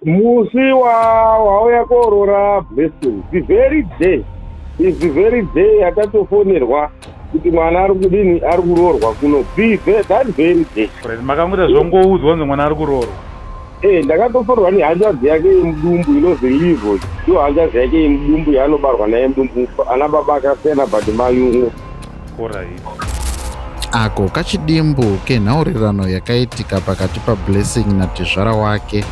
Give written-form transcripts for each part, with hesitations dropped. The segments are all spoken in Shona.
Musi wauya koorora Blessing, the very day is the very day yatatofonerwa kuti mwana ari kudini, ari kuroorwa kuno, that very day. Right, makangoita zvongoudzwa kunzi mwana ari kuroorwa? Ndakatofonerwa nehanzvadzi yake yemudumbu inonzi Livo. Ndiyo hanzvadzi yake yemudumbu yaanobarwa naye mudumbu, ana baba akasiyana but mai umwe. Alright. Ako kachidimbu kenhaurirano yakaitika pakati paBlessing natezvara wake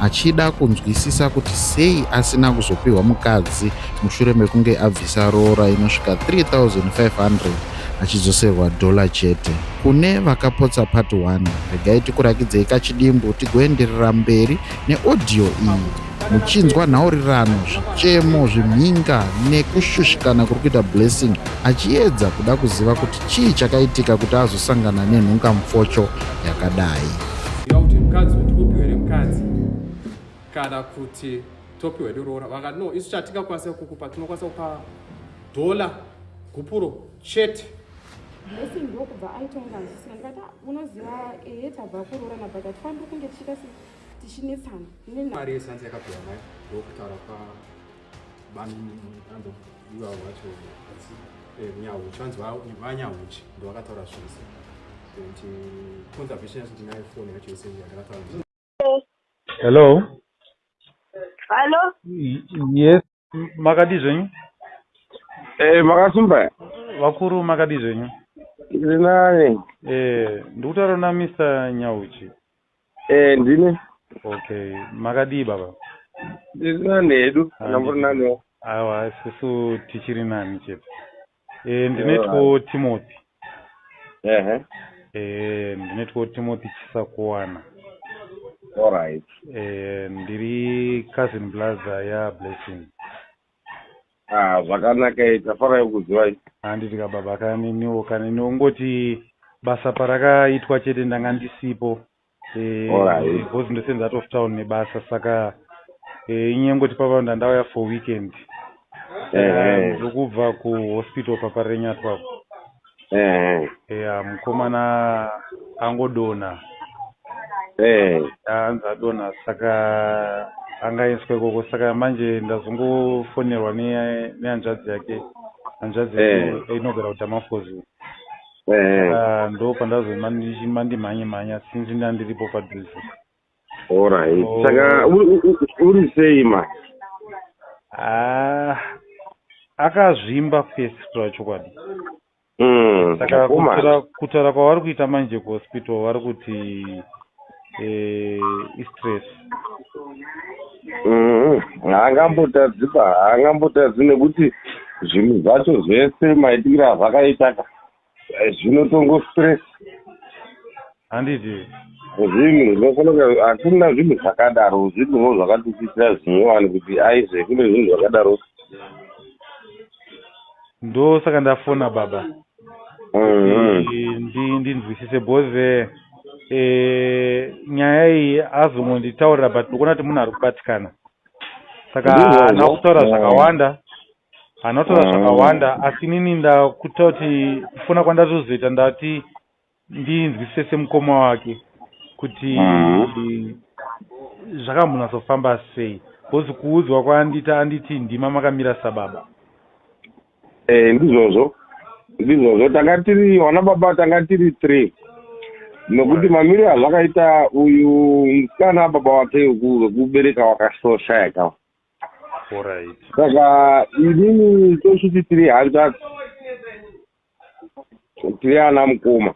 achida kunzwisisa kuti sei asina kuzopiwa mukadzi mushure mekunge abvisa roora inosvika 3500 achidzoserwa dhola chete. Kune vakapotsa part 1, regai tikurakidzei kachidimbu tigoenderera mberi neaudio iyi muchinzwa nhaurirano, zvichemo, zvimhinga nekushushikana kuri kuita Blessing achiedza kuda kuziva kuti chii chakaitika kuti azosangana nenhungamupfocho yakadai. Ziva kuti mukadzi uyu tikupiwa here mukadzi kana kuti topiwa hedu roora. Vakati no, isu chatingakwanisa kukupa tinokwanisa kupa dhola gupuro chete. Blessing ndokubva aita kunge anzwisisa ndikati, "Ah, unoziva, ehe, tabva kuroorana but hatifaniri kunge tichiita se tichinetsana." Mari yesanzi yakapiwa nayo ndokutaura kwa bambo ivavo vacho Nyahuchi, vanzi vaNyahuchi ndovakataura zvese and conservation yacho ndinayo, foni yacho yese yandakataura. Hello. Hello? Yes, makadi zvenyu? Makasimba. Vakuru, makadi zvenyu? Ndiri nani. Ndikutaura naMr Nyauchi? Ndine. Okay, makadii baba? Ndiri nani hedu, kana muri naniwo. Aiwa, isusu tichiri nani chete. Ndinoitwa Timothy. Ndinoitwa Timothy Chisakuwana. Ndiri cousin brother yaBlessing. Ah, zvakanaka, tafarai kuzivai. Handiti ka baba, kaniniwo kanini ungoti basa parakaitwa chete ndanga ndisipo. Because ndosenza out of town nebasa, saka inyengoti papa ndandauya for weekend. Ndiri kubva kuhospital paParirenyatwa. Ya, mukomana angodonha. Anzi adonha, saka angaiswa ikoko. Saka manje ndazongofonerwa nehanzvadzi yake, hanzvadzi inogara kuDamafos. Saka ndo pandazomandimhanye mhanya since ndandiripo padhuze. Alright. Saka uri sei ma? Ah, akazvimba face, kutaura chokwadi. Saka Mukoma. kutaura kwavari kuita manje kuhospital, vari kuti istress. Haangambotadzi pa, haangambotadzi nekuti zvinhu zvacho zvese maitikiro azvakaita ka, zvinotongo stress. Handiti? Zvinhu zvinofanira, hakuna zvinhu zvakadaro, zvinhuwo zvakatisiitira zvinyowani kuti aizve kune zvinhu zvakadaro. Ndo saka ndafona baba ndinzwisise because nyaya iyi azongonditaurira, but ndikuona kuti munhu ari kubatikana, saka Ndizvozvo. haana kutaura zvakawanda, haana kutaura zvakawanda, asi inini ndakuta kuti kufona kwandatozoita ndati ndinzwisise semukoma wake kuti zvakambonyatsofamba sei, because kuudzwa kwaandita anditi ndima makamira sababa. Ndizvozvo, ndizvozvo. Tanga tiri vana baba, tanga tiri three, nokuti mamiriro azvakaita, uyu musikana baba wake wekubereka wakashoshaya. Saka inini tochiti tiri hanzvadzi, tiri ana mukoma.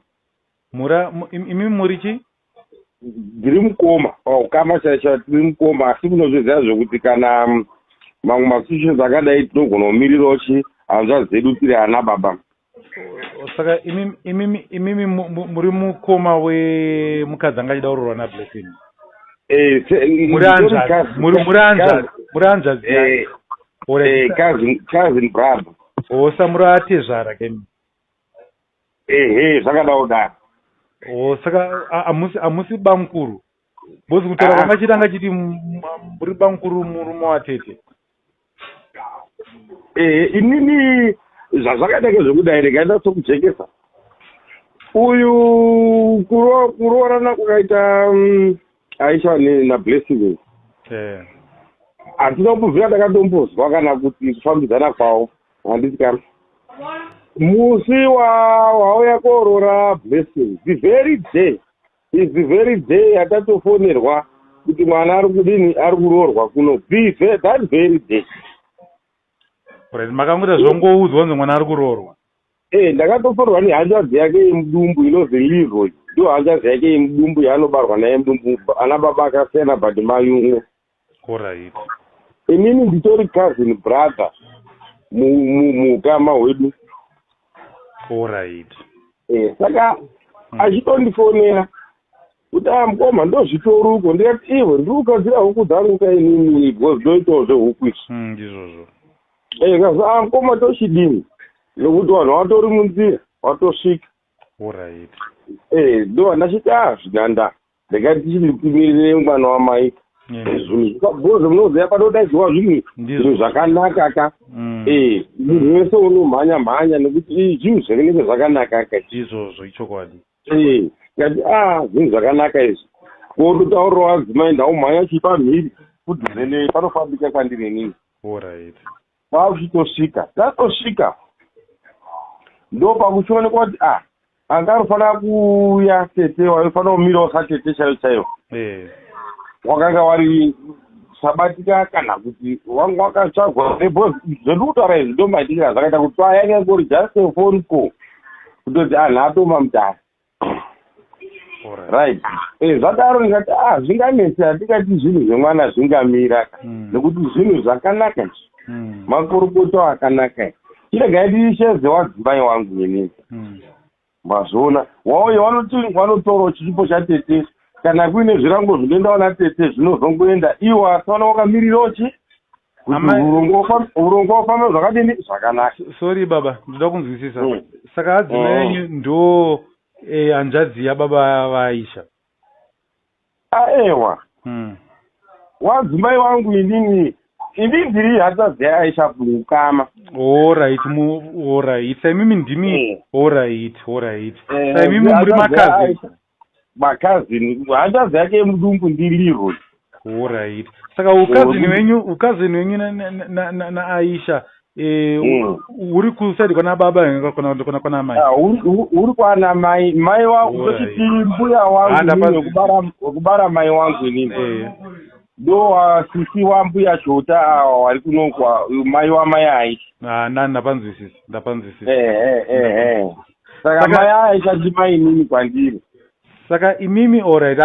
Imimi muri chi? Ndiri mukoma paukama chaicho, tiri mukoma, asi munozviziva zvokuti kana mamwe masituations akadai tinogona kumirirawo chi hanzvadzi dzedu tiri ana baba. Saka imimi muri mukoma wemukadzi anga achida kuroorwa naBlessing? Muri Nditori hanzvadzi, muri hanzvadzi yake? Alright. Cousin brother. Osa muri atezvara kemi? Ehe, zvakada kudaro. O, saka hamusi bamukuru? Because kutaura Ah. kwanga chiti anga chiti muri bamukuru, murume watete. Inini zvazvakaita kezvekudai, rega sokujekesa, uyu kuroorana kwakaita Aisha naBlessing. Hatina kumbobvira takatombozwa kana kuti kufambidzana kwavo, handiti kana musi wauya koorora Blessing, the very day is the very day yatatofonerwa kuti mwana ari kudini, ari kuroorwa kuno, that very day. Right, makangoita zvongoudzwa kunzi mwana ari kuroorwa? E, ndakatofonerwa nehanzvadzi yake yemudumbu inonzi Leroy. Ndo hanzvadzi yake yemudumbu yaanobarwa naye mudumbu, ana baba akasiyana but mai umwe. Inini nditori cousin brother muukama hwedu. E, saka achitondifonera kuti, "A, mukoma, ndozvitoruko." Ndikati, "Iwe, ndiri kugadzira huku dzangu kainini, because ndoitawo zvehuku izvi." Ndizvozvo. E, kazi, "A, mukoma, tochidini nekuti vanhu vatori munzira, vatosvika." E, ndo ndachiti, "A, zvinanda, ndakati tichitimirire mwana wamai." Zvinhu zvikagoze, munoziva panodaidzwa zvinhu, zvinhu zvakanaka ka. E, munhu wese unomhanya mhanya nekuti zvinhu zvinenge zvakanaka ka. Ndizvozvo, ichokwadi. E, ngati, "A, zvinhu zvakanaka izvi." Kototaurirawo adzimai, ndaumhanya chipa mhiri kudhuze panofambika kwandiri inini. Kwakuchitosvika, tatosvika, ndo pakuchionekwa kuti a anga anofanira kuuya tete, waifanira kumirawo satete chaivo chaivo, wakanga wari sabatika kana kuti wanga wakatsvagwa nebhozi. Zvendiri kutaura izvi ndo maitikira zvakaita kuti payanga ingori just a phone call kutoti anhu atoma mutare. Right, e, zvadaro ndikati, "A, zvinganetsi, hatikati zvinhu zvemwana zvingamira ka, nekuti zvinhu zvakanaka izvi, makorokoto akanaka. Chiregai ndishedze wadzimai wangu inini." Mazviona, wauye vanoti vanotorawo chichipo chatete, kana kuine zvirango zvinoendawo natete zvinozongoenda iwo, asi vana vakamirirawo chi kuti urongwa ufambe zvakadini, zvakanaka. Sorry baba, ndoda kunzwisisa. Saka adzimai enyu ndo hanzvadzi yababa vaAisha? Aewa. Wadzimai wangu inini, ini ndiri hanzvadzi yaAisha muukama. Alright, alright, saimimi ndimi. Alright. Saimimi muri macousin? Macousin, hanzvadzi yake yemudumbu ndiLeroy. Alright, saka ucousin wenyu, ucousin wenyu naAisha uri kuside kwana baba kana mai? Ah, uri kwana mai, mai wangu, tochiti mbuya wangu wekubara mai wangu inini. Ndo wasisi wambuya Shota awa wari kunokwa, mai wamai Aisha. Ah, nani, ndapanzwisisa, ndapanzwisisa. Ehe, saka mai Aisha ndimai inini kwandiri. Saka imimi, alright,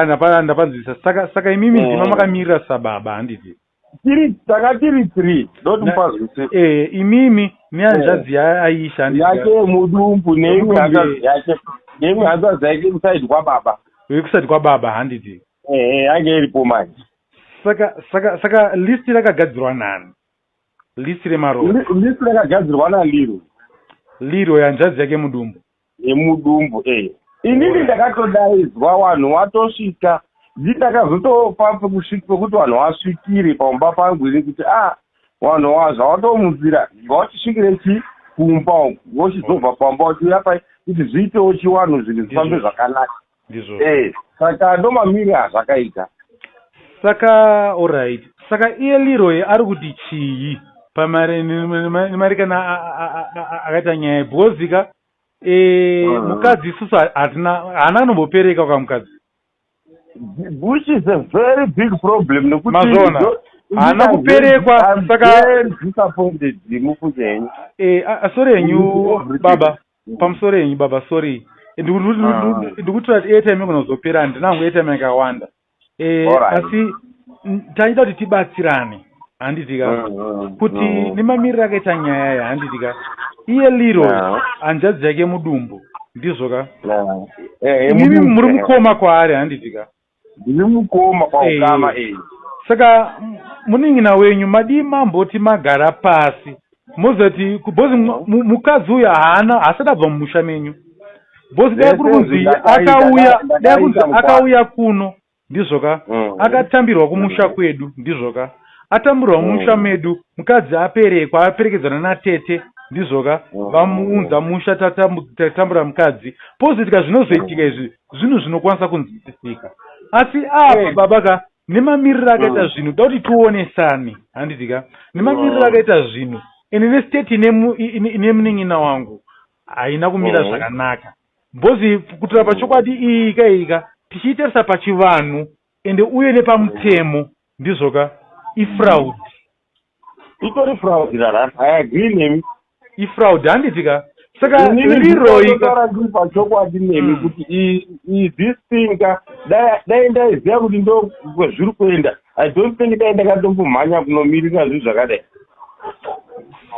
ndapanzwisisa. Saka imimi ndima makamirira sababa, handiti? Tiri, taka tiri three, ndoti mupazwisisa. Imimi nehanzvadzi yaAisha, handiti? Yake mudumbu neimwe hanzvadzi yake, neimwe hanzvadzi yake kuside kwababa. Wekuside kwababa, handiti? Ehe, yange iripo manje. Saka list rakagadzirwa nani, list remaroro? List rakagadzirwa naLeroy. Leroy, hanzvadzi yake mudumbu? Yemudumbu, e. Inini ndakatodaidzwa vanhu watosvika, ndi ndakazotopa pekuti vanhu vasvikire pamba pangu ini, kuti a, vanhu zvawatomutsira ngavachisvikire chi kumba uku, vochizobva pamba vachiuya pai, kuti zviitewo chiwanhu, zvinhu zvifambe zvakanaka. Ndizvo. E, saka ndomamiriro azvakaita. Saka alright, saka iye Leroy ari kuti chii pamari kana akaita nyaya? Because ka mukadzi isusu hatina, haana anombopereka kwa mukadzi. Which is a very big problem nekuti Mazvona. Haana kuperekwa, I'm very disappointed, mufunge henyu. Sorry henyu baba, pamusoro henyu baba, sorry. Ndikutora kuti airtime igona kuzopera, handina hangu airtime yakawanda. Asi taida kuti tibatsirane, handiti ka? Kuti nemamiriro akaita nyaya ya, handiti ka, iye Leroy, hanzvadzi yake mudumbu, ndizvo ka? Imimi Mudumbu, muri mukoma kwaari, handiti ka? Ndiri mukoma paukama. Saka munin'ina wenyu madii mamboti magara pasi, mozoti because mukadzi uyu haana, haasati abva mumusha menyu, because dai kuri Zvese kunzi ndakaita akauya, dai kunzi ndakaita mukwasha. Akauya kuno, ndizvo ka? Akatambirwa kumusha kwedu, ndizvo ka? Atambirwa mumusha medu, mukadzi aperekwa, aperekedzana natete, ndizvo ka? Vamuunza musha, tatambura mukadzi, pozoitika zvinozoitika izvi, zvinhu zvinokwanisa kunzwisisika. Asi apa baba ka. Nemamiriro akaita zvinhu, da kuti tionesane, handiti ka? Nemamiriro akaita zvinhu ende nestate ine munin'ina wangu haina kumira zvakanaka, because kutaura pachokwadi, iyi kaika tichiitarisa pachivanhu ende uye nepamutemo, ndizvoka, ifraud. Itori fraud rara, I agree nemi. Ifraud, handiti ka? Saka Inini Leroy ndinotaura ndiri pachokwadi nemi kuti this thing ka, dai ndaiziva kuti ndo kwezviri kuenda, I don't think dai ndakatombomhanya kunomirira zvinhu zvakadai.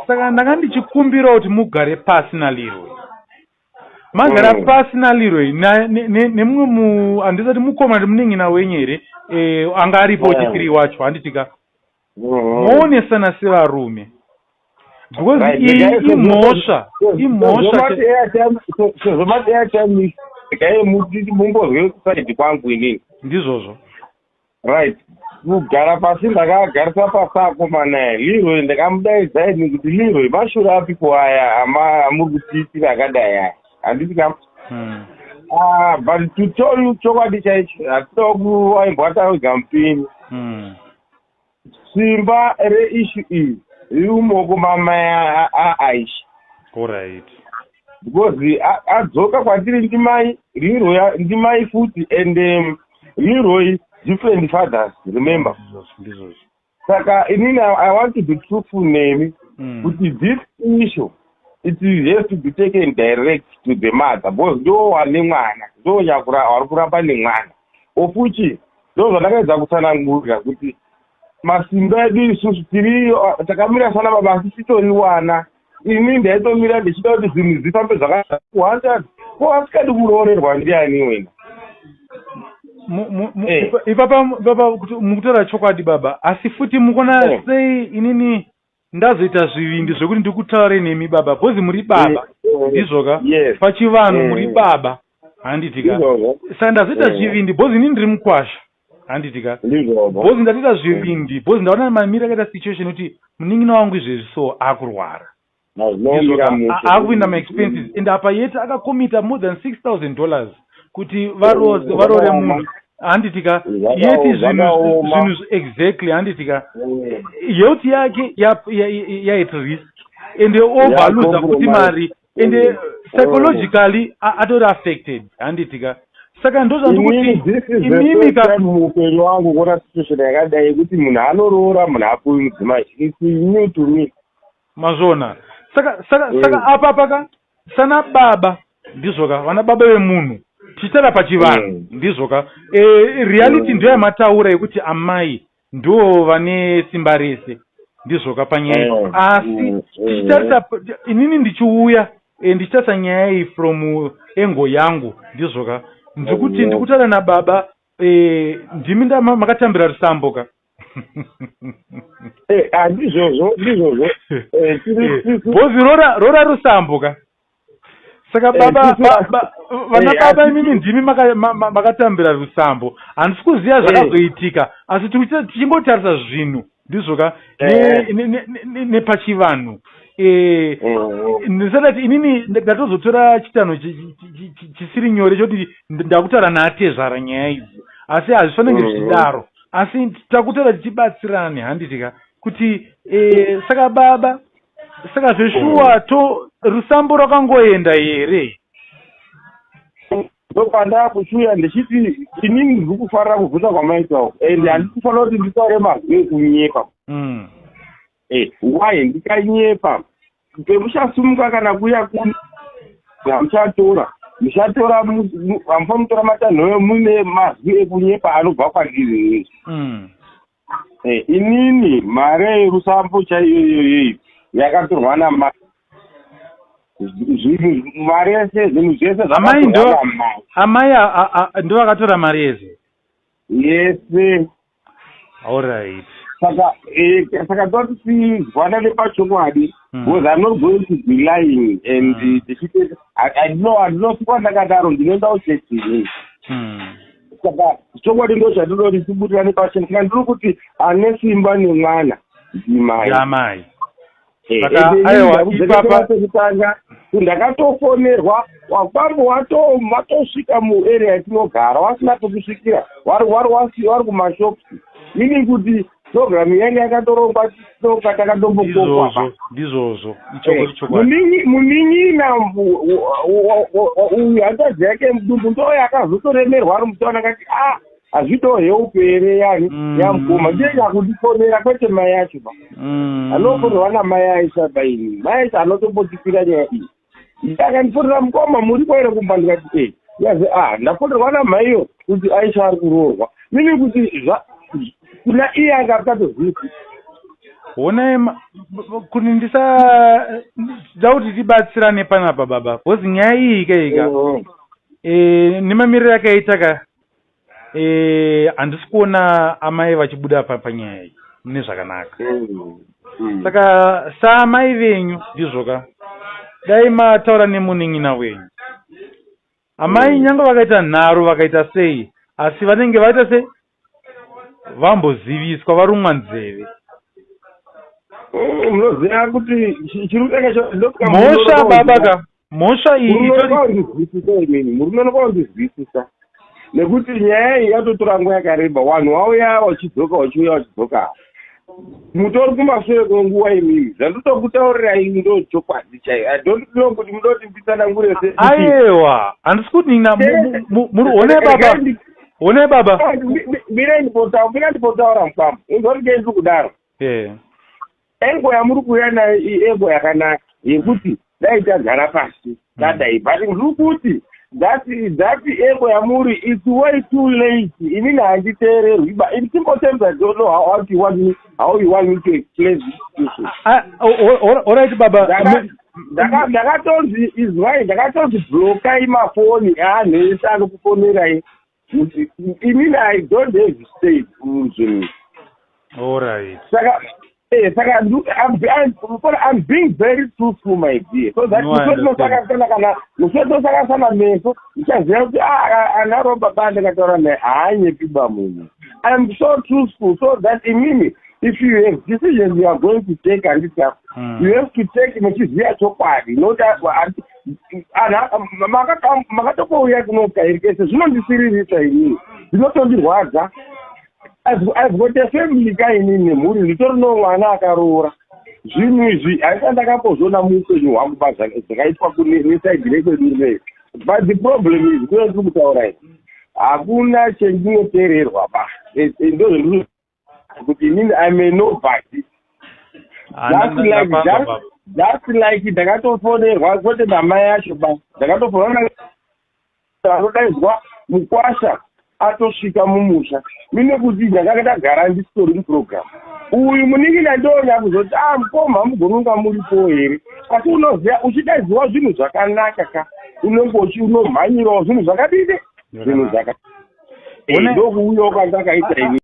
Saka ndanga ndichikumbira kuti mugare pasi naLeroy, magara pasi naLeroy nemumwe handisati mukoma, ndi munin'ina wenyu here, anga aripo chipiri wacho, handiti ka? Moonesana sevarume, because iyi imhosva, imhosva. Sezvo mati airtime, regai mumbozwe kuside kwangu inini. Ndizvozvo. Right, kugara pasi, ndakagarisa pasi akomana Leroy, ndakamudaidza ini kuti, "Leroy, mashure apiko aya amuri kutiitira akadai aya?" Handiti kam? Ah, but to tell you chokwadi chaicho, hatida kuwaimbwa tawega mupini. Simba reissue iyi riri mumaoko mamai aAisha. Because adzoka kwatiri ndimai Leroy, ndimai futi, and Leroy different fathers, remember. Ndizvozvo. Saka inini I want to be truthful nemi kuti this issue, it has to be taken direct to the mother, because ndo wane mwana, ndo nyakura wari kuramba nemwana ofuchi. Ndo zvandakaedza kutsanangurira kuti masimba edu isusu tiri takamira sana baba, asi titoriwana. Ini ndaitomira ndichida kuti zvinhu zvifambe zvakawanda. Ko asikadi kuroorerwa ndiani wena? Ipapa kuti mukutaura chokwadi baba, asi futi mukona sei inini ndazoita zvivindi zvekuti ndikutaure nemi baba, because muri baba, ndizvoka? Yes. Pachivanhu muri baba, handiti ka? Ndizvozvo. Saka ndazoita zvivindi because inini ndiri mukwasha, handiti ka? Ndizvozvo. Because ndatoita zvivindi because ndaona mamiri akaita situation kuti munin'ina wangu izvezvi so akurwara. Hazvinomira mushe. Akupinda maexpenses, and apa yet akakomita more than $6,000 kuti varore munhu, handiti ka? Yet zvinhu Zvakaoma. zvinhu exactly, handiti ka? Health yake ya at risk and overluza futi Compromise. mari, and psychologically atori affected, handiti ka? Saka ndo Inini zvandikuti this is the imimi first ka time muupenyu wangu kuona situation yakadai yekuti munhu anoroora munhu apuwi mudzimai. It's new to me. Mazvona. Saka apa paka sana baba, ndizvoka, vana baba vemunhu, tichitaura pachivanhu, ndizvoka, reality ndo yamataura yekuti amai ndo vane simba rese, ndizvoka, panyaya, asi tichitarisa inini ndichiuya ndichitarisa nyaya iyi from angle yangu, ndizvoka, ndikuti ndikutaura nababa, ndimi makatambira rusambo ka. Ah, ndizvozvo, ndizvozvo. Bhozi rora rusambo ka. Saka baba, vana baba, imimi ndimi makatambira rusambo. Handisi kuziva zvakazoitika, asi tichingotarisa zvinhu, ndizvoka, nepachivanhu, ndisati inini ndatozotora chitanho chisiri nyore chokuti ndakutaura naatezvara nyaya idzi, asi hazvifaniri zvichidaro, asi takutaura tichibatsirane, handiti ka? Kuti saka baba, saka zveshuwa to rusambo rwakangoenda here? Ndopandaa kuchiuya ndichiti inini ndiri kufarira kubvunza kwamaitawo, and handisi kufanira kuti nditaure mazwi ekunyepa. Why ndikanyepa, pemuchasumuka kana kuya kuno hamuchatora, muchatora, hamufaniri kutora matanho mune mazwi ekunyepa anobva kwandiri inini. Inini mari yerusambo chaiyo iyoyoyi yakatorwa namai, zvinhu, mari yese, zvinhu zvese Amai ndo zvakatorwa namai. Amai ndo vakatora mari yese? Yese. Alright. Saka saka toti tizwanane pachokwadi, because I'm not going to be lying and ndichiti handinosikwa ndakadaro, ndinoenda kuchechi inini. Saka chokwadi ndo chatinoda kuti tibudirane pachena. Saka ndiri kuti ane simba nemwana ndimai. Yamai. Saka aiwa ipapa pekutanga ndakatofonerwa wakwambo watosvika muarea yatinogara wasina pekusvikira, wari wari wari kumashops, meaning kuti program yange yakatorongwa toka takatombokokwa. Ndizvozvo, ndizvozvo, ichokwadi, chokwadi. Munin'ina uyu, hanzvadzi yake mudumbu, ndo yakazotoremerwa ari mutauni, akati a hazvito help here yani yamukoma, ndiye nyakundifonera, kwete mai yacho ba. Anofonerwa namai Aisha baini, mai Aisha anotombotipira nyaya iyi. Akandifonera, "Mukoma, muripo here kumba?" Ndikati, "E." Yazi, "A, ndafonerwa namaiyo kuti Aisha ari kuroorwa," mini kuti kuna iye anga akatozivi. Honai, kuti ndisa da kuti tibatsirane panapa baba, because nyaya iyi kaika nemamiriro yakaita ka, handisi kuona amai vachibuda panyaya iyi mune zvakanaka. Saka saamai venyu, ndizvoka, dai mataura nemunin'ina wenyu amai. Nyange vakaita nharo, vakaita sei, asi vanenge vaita sei, vamboziviswa, varumwa nzeve. Munoziva kuti chiri kutanga Mhosva baba ka, mhosva iyi itori Kundizwisisa imini, murume unokondizwisisa, nekuti nyaya iyi yatotora nguva yakareba. Vanhu vauya vachidzoka, vachiuya vachidzoka, mutori kumashure kwenguva. Imimi, zvandotokutaurirai ndo chokwadi chaiyo. I don't know kuti mudoti nditsanangure sei. Aiwa, handisi kuti nina muri, honai baba, honai baba. Mirai ndipotaura, mukwambo, inzwa kuti ndiri kudaro. Engo yamuri kuuya nayo iyi, ego yakanaka yekuti dai tagara pasi tadai, but ndiri kuti that ego yamuri, it's way too late. Inini handiteererwi ba. In simple terms, I don't know how you want me to explain this issue. Alright baba. Ndakatonzi izwai, ndakatonzi blokai mafoni eanhu ese anokufonerai. Inini I don't have stake muzvinhu. Saka saka I'm being very truthful, my dear, so that No, I understand. musati kana musatosakasana meso, muchaziva kuti anaro baba andakataura naye haanyepi ba munhu. I'm so truthful so that imimi, if you have decisions you are going to take, handiti, you have to take muchiziva chokwadi, not makatokouya kunokairi kese. Zvinondisiririsa inini, zvinotondirwadza. I've got a family ka inini, nemhuri, nditori nomwana akaroora. Zvinhu izvi haisa ndakambozviona muupenyu hwangu ba, zvakaitwa neside rekwedu rinei. But the problem is, kuye ndiri kutaura izvi, hakuna chendinoteererwa ba. Ndozvendiri kuti inini I'm a nobody. Just like ndakatofonerwa, kwete namai acho ba, ndakatofonerwa anodaidzwa mukwasha atosvika mumusha, mine kuti ndakanga ndagara ndisitori muprogram. Uyu munin'ina ndonya kuzoti, "A, mukoma, mugononga muripo here?" Asi unoziva, uchidaidziwa zvinhu zvakanaka ka, unenge unomhanyirawo zvinhu zvakadini, zvinhu zvaka ndokuuyawo kwandakaita ini.